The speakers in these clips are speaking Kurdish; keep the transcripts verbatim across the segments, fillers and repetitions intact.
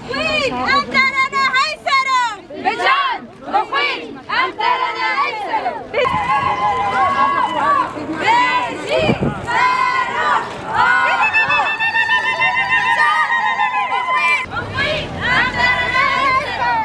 Xwîn, em te re neheyserin. Bi can, bi xwîn, em te re neheyserin. Bijî Serok Apo! Bi can, bi xwîn, em te re neheyserin.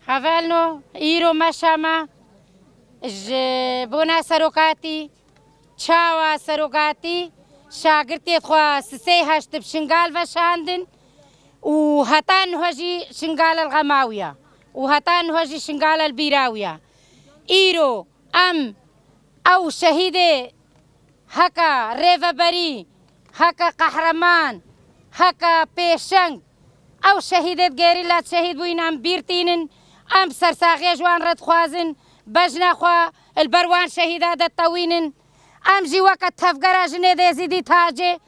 Hevalno, îro meşa me ji bona serokatî, çawa serokatî şagirtê xwe sisê heşt bi Şingal veşandin û heta niha jî Şingal el xema wî ya û heta niha jî Şingal el bîra wî ya. Îro em ew şehîdê heke rêveberî, heke qehreman, heke pêşeng, ew şehîdê gerîla şehîd bûyîn em bîr tînin, em sersaxiyê ji wan re dixwazin, bejna xwe li ber wan şehîda de tewînin. Em jî weke tevgera jinê dê zîdî tacê.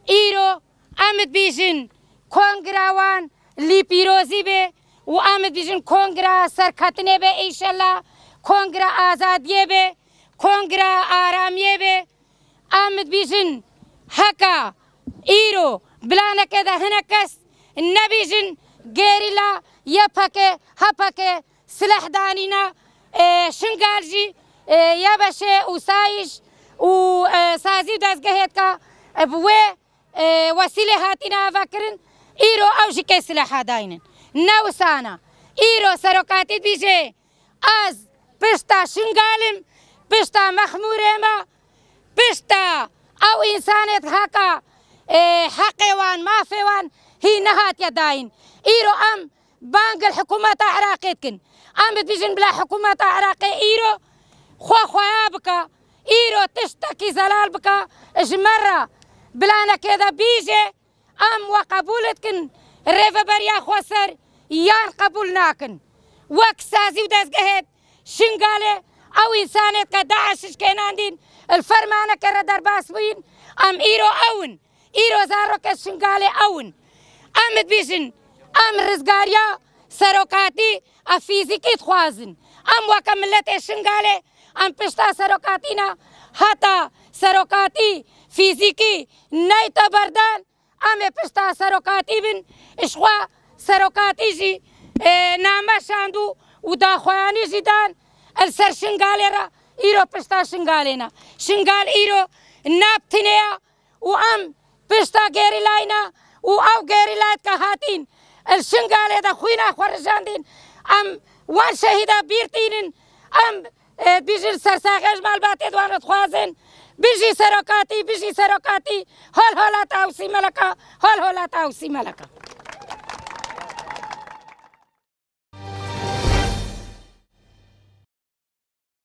Îro em dibîjin kongra wan lî pîrozî be û em dibîjin kongra serketinê be, înşellah kongra azadiyê be, kongra aramiyê be. Em dibîjin heka îro planeke de hinek kes nebîjin gerîla Y P G, H P G, silah danîna, e, Şingal jî, e, Y B Ş û sayîş û, e, sazî û dezgehê dika, e, bi wê, e, wesîlê hatîne avakirin, îro ew jî kê silaha daynin. Ne wisana. Îro serokatî dibîje, ez pişta Şingal im, pişta Mexmûrê me, pişta ew însanê heka, e, heqê wan, mafê wan hî nehatiye dayîn. Îro em bang li hikûmeta Iraqê dikin. Em dibêjin bila hikûmeta Iraqê îro xwe xweya bike, îro tiştekî zelal bike, ji me re planekê de bîje, em we qebûl dikin, rêveberiya xweser yan qebûl nakin. Wek sazî û dezgehê Şingalê ew însanê ke DAIŞ ji kênan dîn, li fermaneke re derbas bûyîn, em îro ew in. Îro zarokê Şingalê ew in. Em dibêjin, em rizgariya serokatî a fîzîkî dixwazin. Em weke miletê Şingalê, em pişta serokatî ne, heta serokatî fîzîkî neyte berdan, em ê pişta serokatî bin, ji xwe serokatî jî, e, name şand û, û daxuyanî jî dan, li ser Şingalê re, îro pişta Şingalê ne. Şingal îro ne bi tinê ye, û em pişta gerîlayê ne û ew gerîlayê ke hatîn li Şingalê de xwîna xwe rijandîn, em wan şehîda bîr tînin, em, e, dibêjin sersaxê ji malbatê di wan re dixwazin. Bijî serokatî, bijî serokatî, hol hola Tawsî Meleka, hol hola Tawsî Meleka.